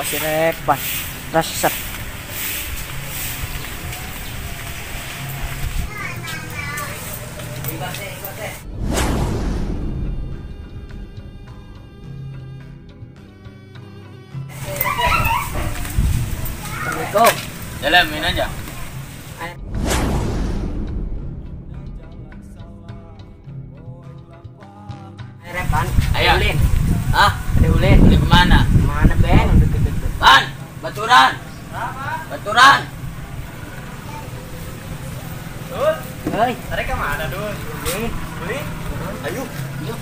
Pasti repan. Resep. Assalamualaikum. Jalan main aja. Repan. Ayo. Ulin. Ah, ada ulin. Di mana? Mana Ben? Deket-deket. Pan, baturan. Baturan. Dul. Hei, tarik ke mana, Dul? Ulin. Ulin. Ayo. Yuk.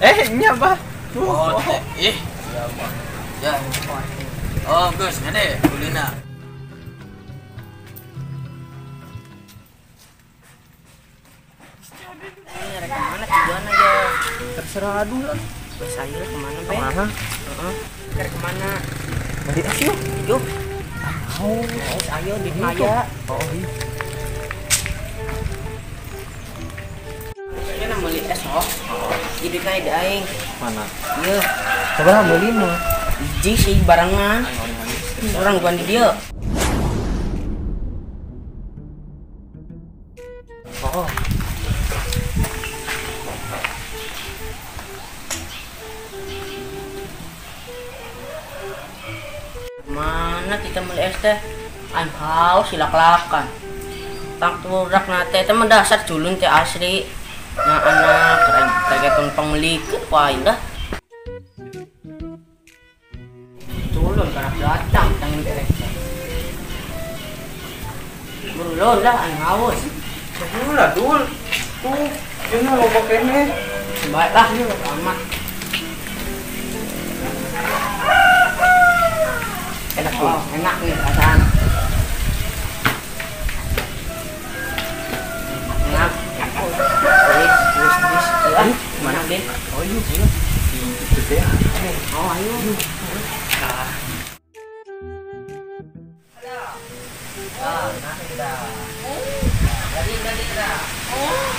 Ini apa? Oh, ih. Ya, ya. Oh, Gus, ngade ulina. Ini rek kemana tujuan aja? Terserah aduh lah. Wes ayo rek kemana, Ben? Kemana? Heeh. Rek kemana? Balik es yuk. Yuk. Mau. Wes ayo di maya. Oh, iya. Ini nak beli es oh. Jadi kayak di aing. Mana? Iya. Coba beli mah. Hiji sih barengan. Orang bukan di dia. Oh. Mana kita beli es teh? Aing haus silak-lakan. Tangkurak nate teh mah dasar culun teh asli. Nah anak aing kaget pangmelikeun ku aing dah. Culun karak datang tangin teh. Belum lah aing haus. Dul lah dul. Tuh, ini loba keneh. Baiklah, amat. Enak oh, enak nih perasaan. Enak. Terus, terus, ya. Mana Ben? Oh iya, iya. Itu teh. Oh, ayo. Ah. Ah, nah kita. Balik dah. Oh.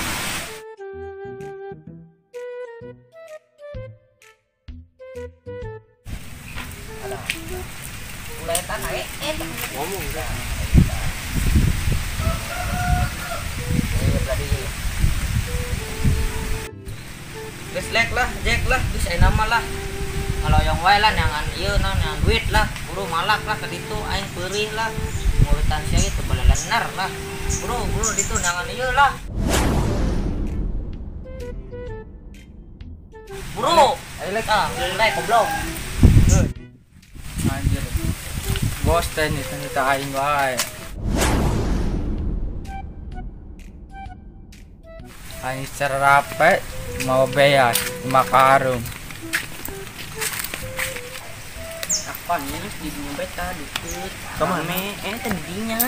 Ada. Uletan ae, ngomong dah. Eh, berarti. Geus lek lah, Jack lah, geus aya nama lah. Kalau yang wae lah neangan ieu naon neangan duit lah, buru malak lah ka ditu aing peurih lah. Mulutan sia ge teu balalener lah. Buru, buru ditu neangan ieu lah. Buru, ayo lek. Ah, lek goblok. Anjir. Bos teh nih teh aing wae. Aing secara rapi mau beas 5 karung. Apa nih di dompet ah deket. Kemana? Tadinya.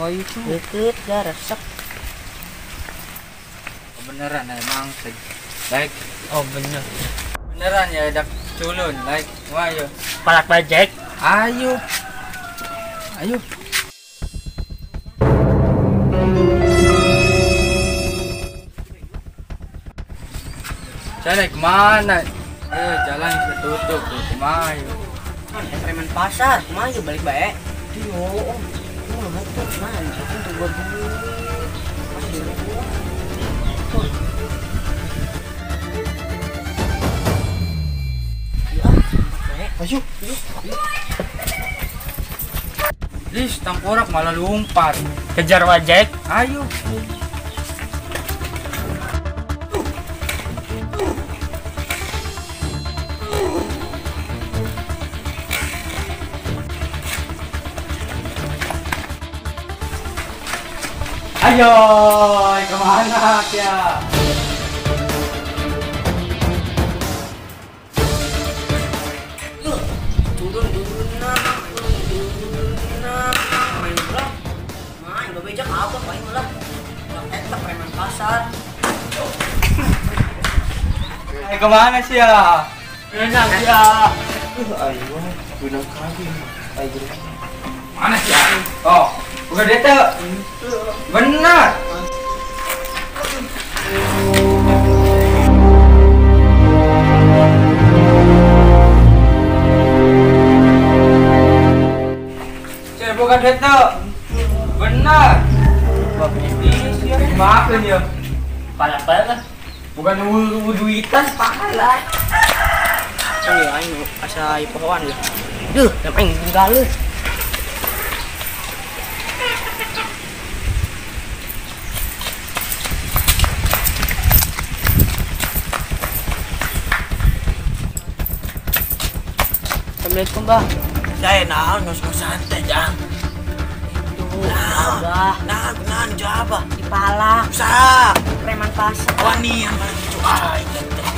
Oh itu. Deket lah resep. Oh, beneran emang like oh bener. Beneran ya dak culun like wah yo. Palak bajek. Ayo. Ayo. Cari kemana? Jalan tertutup, kemana? Preman pasar, kemana balik baik? Yo, oh, motor mana? Itu gua beli. Ayo. Lis, tangkorak malah lompat. Kejar wajek. Ayo. Ayo, kemana ya? Turun main bola, main babejak apa main bola, eta preman pasar. Kemana sih ya? Berenang ya. Ayo, benang kali. Ayo. Mana sih ya? Oh, bukan dia tuh. Benar. Boga duit teu? Bener. Bagus ya. Maafin ya. Pala-pala kan. Bukan duitan pala. Ayo aing asa ipohoan lah. Duh, jam aing tinggal. Assalamualaikum, Bah. Saya naon geus santai, Jang. Itu, Abah. Nah, naon jawab, Abah? Dipalak. Usaha. Preman pasar. Wani yang paling cucu aing teh.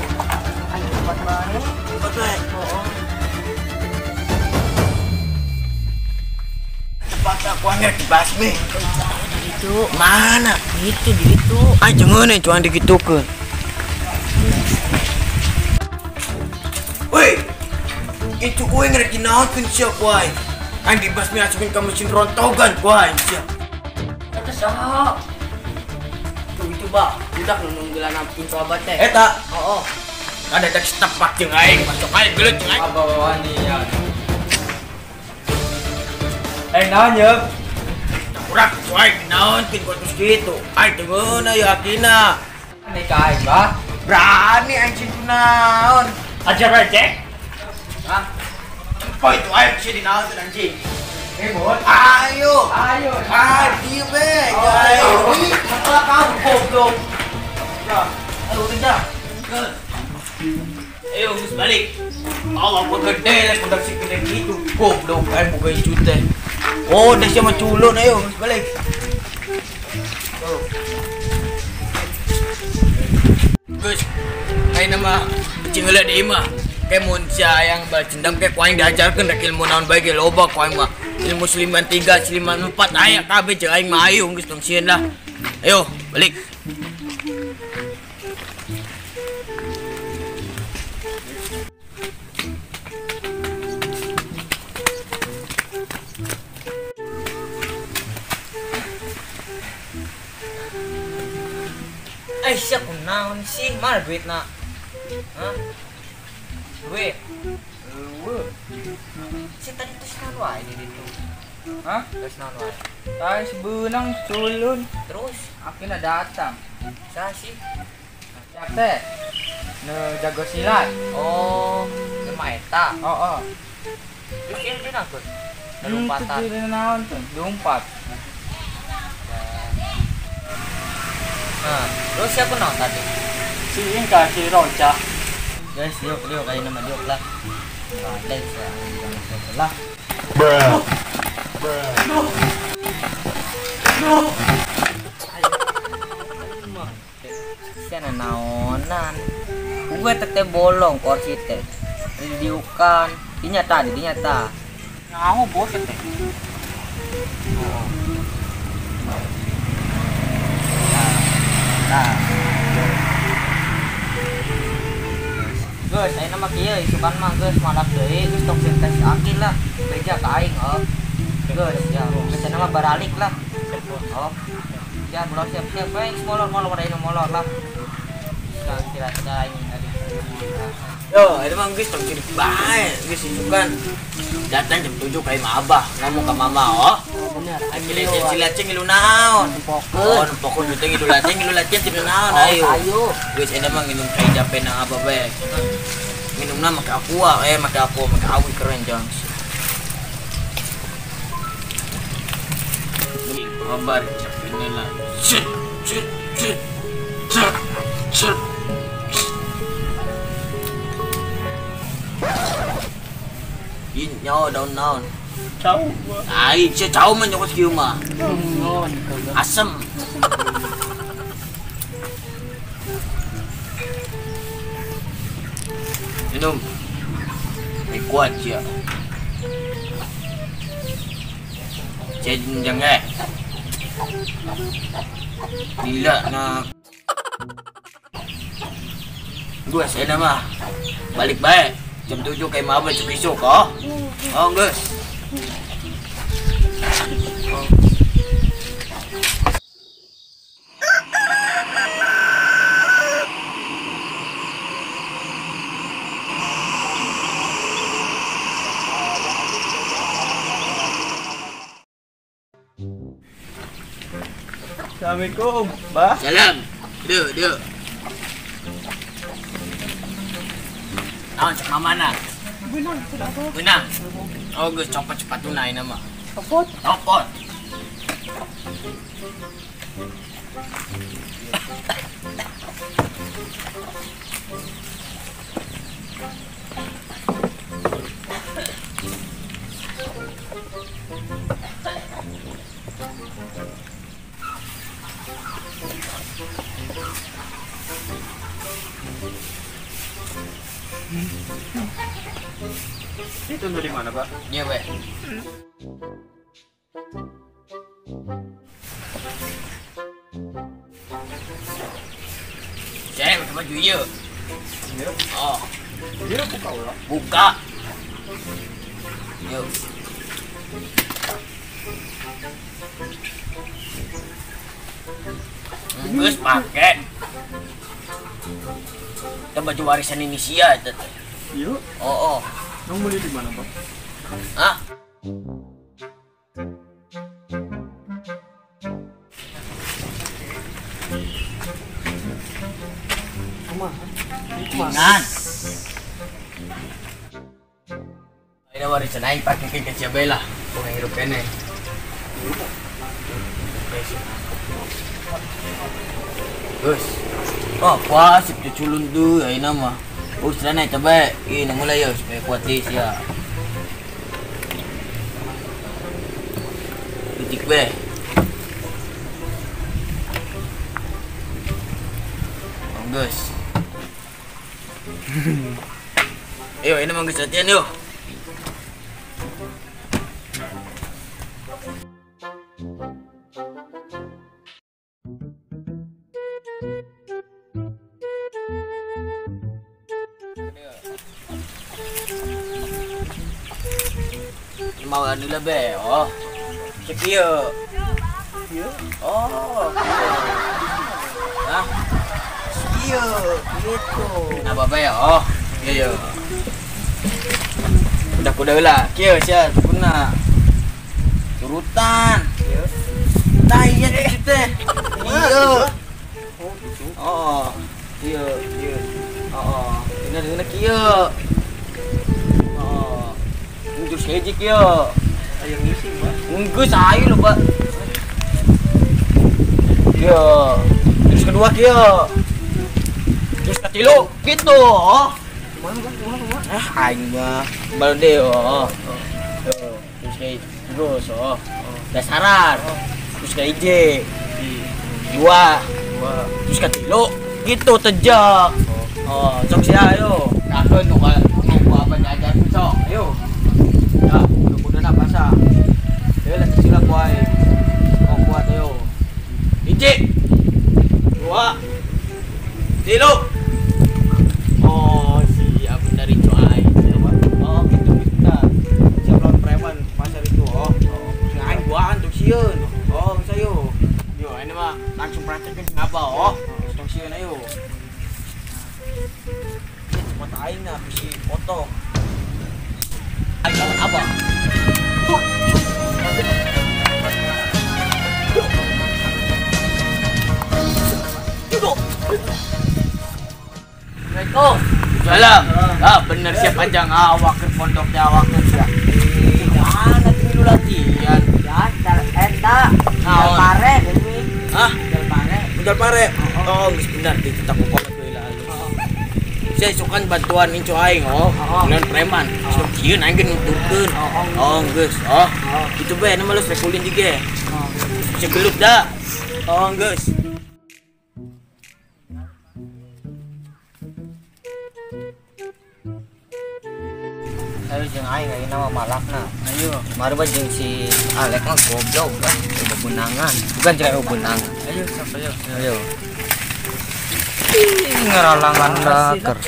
Aing kuat banget. Kuat bae. Heeh. Tempat aku angger dibasmi. Itu mana? Itu di itu. Aing jengeun cuan digitukeun. Woi. Itu gue ngerti naonkeun sia ku aing. Aing dibasmi asupin ka mesin rontogan ku aing sia. Eta saha? Tuh itu, Bah. Budak nu nunggulan pintu abah teh. Eta. Heeh. Ada dek setepak jeung aing, masuk aing gelut jeung aing. Abah wani ya. Eh naon ye? Urang ku aing naonkeun ku terus kitu. Aing teu ngeunah ya akina. Nih ka aing, Bah. Berani aing situ naon. Ajar bae, Cek. Hah? Tempo itu aing sih dinaon teh anjing. Ribut. Ayo. Ayo. Ah, dieu be. Ayo. Masalah kamu goblok. Ya, ayo tidak. Ayo geus balik. Allah gua gede lah budak si gede gitu. Goblok aing boga incu teh. Oh, dah sia mah culun ayo geus balik. Geus. Ayeuna mah cing heula di imah. Kayak mun sia yang balas dendam kayak ku aing diajarkeun rek ilmu naon bae ge loba ku aing mah. Ilmu seliman 3, seliman 4 aya kabeh jeung aing mah ayo geus tong sieun lah. Ayo balik. Eh, sia kunaon sih? Mana duitna? Hah? Duit. Eueuh. Si tadi terus naon wae di ditu? Hah? Terus naon wae? Tadi sebenang culun. Terus akhirnya datang. Saha sih? Siap teh. Nu jago silat. Oh, nu mah eta. Oh, oh. Terus ieu dinakeun? Lompatan. Itu naon tuh? Lompat. Nah, terus siapa naon tadi? Si Inka, si Roca. Guys, diuk diuk ayo nama diuk lah. Pandai saya lah. Bruh. Bruh. No. Sia naonan. Gue teteh bolong kursi teh. Diukan, dinya tadi, dinya ta. Nyaho bos teh. Oh. Nah. Geus, ayeuna mah kieu isukan mah geus malak deui, geus tong sieun tes akil lah. Beja ka aing oh. Geus ya, geus ayeuna mah baralik lah. Oh. Ya, belum siap-siap we, geus molor-molor ayeuna molor lah. Sekarang kira-kira aing tadi. Yo, itu mah geus tong ciri bae, geus isukan. Datang jam 7 ka imah abah, ngomong ka mama oh. Bener. Aing silat ngilu naon? Nempokeun. Oh, nempokeun teh ngilu latihan, ngilu latihan teu naon ayo. Ayo. Geus ayeuna mah nginum cai jape na abah bae. Minumna make aqua, make aqua, make awi keren jang. Kabar capek lah. Cet cet cet cet cet. Ih, nyawa daun naon. Cau. Ai, sia cau mah nyokot kieu mah. Asem. Minum. Ini kuat sia. Sia jenjang eh. Gila nak. Gua saya mah balik bae jam 7 kayak mabuk isuk-isuk oh. Oh, geus. Assalamualaikum, Bah. Salam. Duh, duh. Naon cek mamana? Benang, sudah apa? Benang. Oh, geus copot sepatuna ayeuna mah. Copot. Copot. Itu dari mana, Pak? Iya, Pak. Saya pakai baju ieu. Iya. Oh. Iya, buka ulah. Buka. Yuk. Geus pake. Itu baju warisan ini sia eta teh. Iya. Oh, oh. Kamu beli di mana, Pak? Hah? Kumaha? Ini warisan aing pake ke sia bae lah. Ku hirup keneh. Geus. Oh, puas sip culun tuh ayeuna mah. Oh, celana eta bae. Ih, nu mulai ya supaya kuat deui sia. Titik bae. Oh, geus. Ayo, ini mah geus latihan yuk. Mau anu lah be, oh, cek ieu. Ieu? Oh, ah, ieu, gitu. Nah, bae, oh, iya iya. Udah kuda lah, kieu sia, kuna. Turutan. Ieu. Tah iya kitu teh. Ieu. Oh, gitu. Oh, ieu, ieu. Oh, dina kieu. Oh. Terus hiji kieu. Aya ngisi, Pak. Geus ayo lho, Pak. Kieu. Terus kedua kieu. Terus katilu gitu. Oh. Kumaha, Pak? Kumaha, kumaha? Ah, aing mah baru deh, oh. Terus kayak terus, oh. Dasaran. Terus kayak hiji. Dua. Terus katilu gitu tejak. Oh, sok sia ayo. Kakeun nu apa diajar sok. Ayo. Ya, kudu-kuduna pasang. Deui lah sila ku aing. Oh, kuat ayo. Hiji. Dua. Tilu. Oh, siap dari cuai. Oh, gitu kita. Siap lawan preman pasar itu, oh. Sing aing buahan tuk sieun. Oh, geus ayo. Yo, ini mah langsung praktekeun sing apa, oh. Tong sieun ayo. Ini cepat aing nah bisi potong. Aing lawan apa? Assalamualaikum. Salam. Ah, bener siap panjang awak ke pondoknya awak sia. Mana tuh latihan? Ya, eta. Jual pare ini. Hah? Jual pare. Jual pare. Oh, geus bener dicetak ku kolot deui lah alus. Saya sukan bantuan incu aing, oh. Dengan preman. Sok sieun aing ge nuturkeun. Oh, geus. Oh. Kitu bae na mah lus rekulin juga. Segelut dah. Oh, geus. Ayo jeung aing ayeuna mah malakna. Ayo, mari bae jeung si Alek mah goblok lah, bebenangan. Bukan cewek bebenangan. Ayo, sok ayo. Ayo. Ih, ngeralangan raker.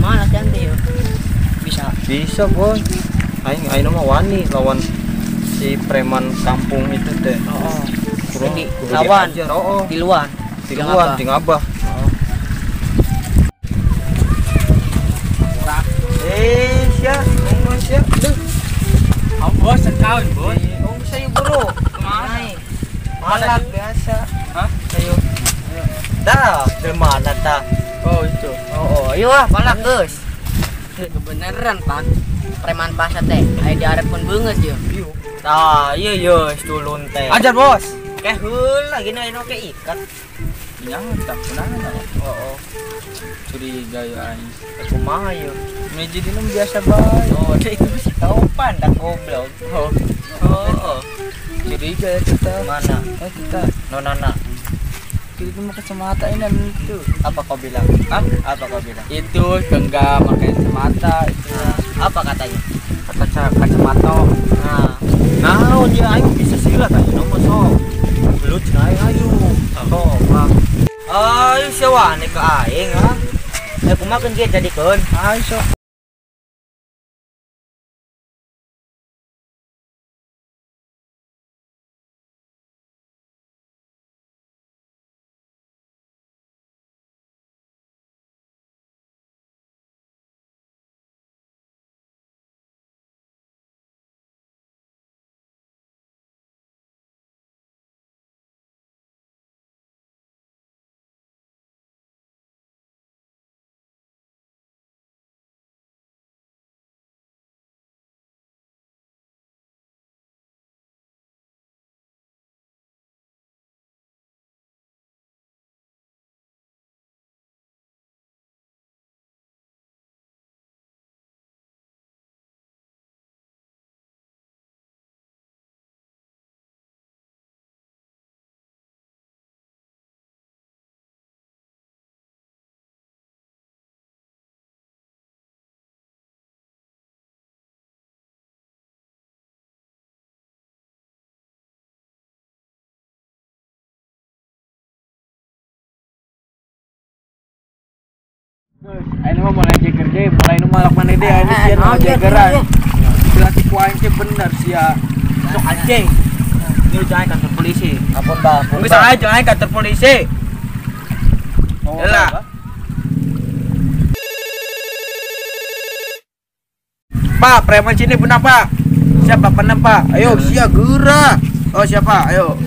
Mana latihan teh yo? Bisa. Bisa, Boy. Aing ayeuna mah wani lawan si preman kampung itu teh. Oh. Jadi lawan. Oh, Tiluan. Tiluan jeung Abah. Eh, sia, ngomong sia. Duh. Bos, setahun, bos. Oh, saya bro. Kemana? Malak biasa. Hah? Ayo. Dah, dari mana ta? Oh, itu. Oh, ayo ah, palak geus. Kebenaran, Pak. Preman pasar teh, aya diarepkeun beungeut ye. Tah, iya ye, culun teh. Ajar, Bos. Keh heula gini aya nu ke ikat. Nyaho tak kunaon. Oh. Curiga ya aing. Kumaha ye? Meja di nu biasa bae. Oh, itu bisa kaupan dah goblok. Oh. Oh. Curiga ya kita. Mana? Kita. Nonana. Itu mah kacamata ini itu. Apa kau bilang? Hah? Apa kau bilang? Itu enggak pakai kacamata itu. Nah, apa katanya? Kata kacamata. Nah, naon ya aing bisa silat aja mah sok. Belut cenah aing ayo. Sok, Pak. Ayo siawane ke aing ah. Eh kumaha keun ge jadikeun? Ayo sok. Ayo mah mulai jeger deh, mulai nu malak mana deh, ayo sia nu jegeran. Berarti ku aing teh bener sia. Sok anjing. Ini jangan kantor polisi. Ampun, Bang. Mungkin salah jangan kantor polisi. Yalah. Pak, preman sini benar, Pak. Siapa penem, Pak? Ayo, sia gerak. Oh, siapa? Ayo.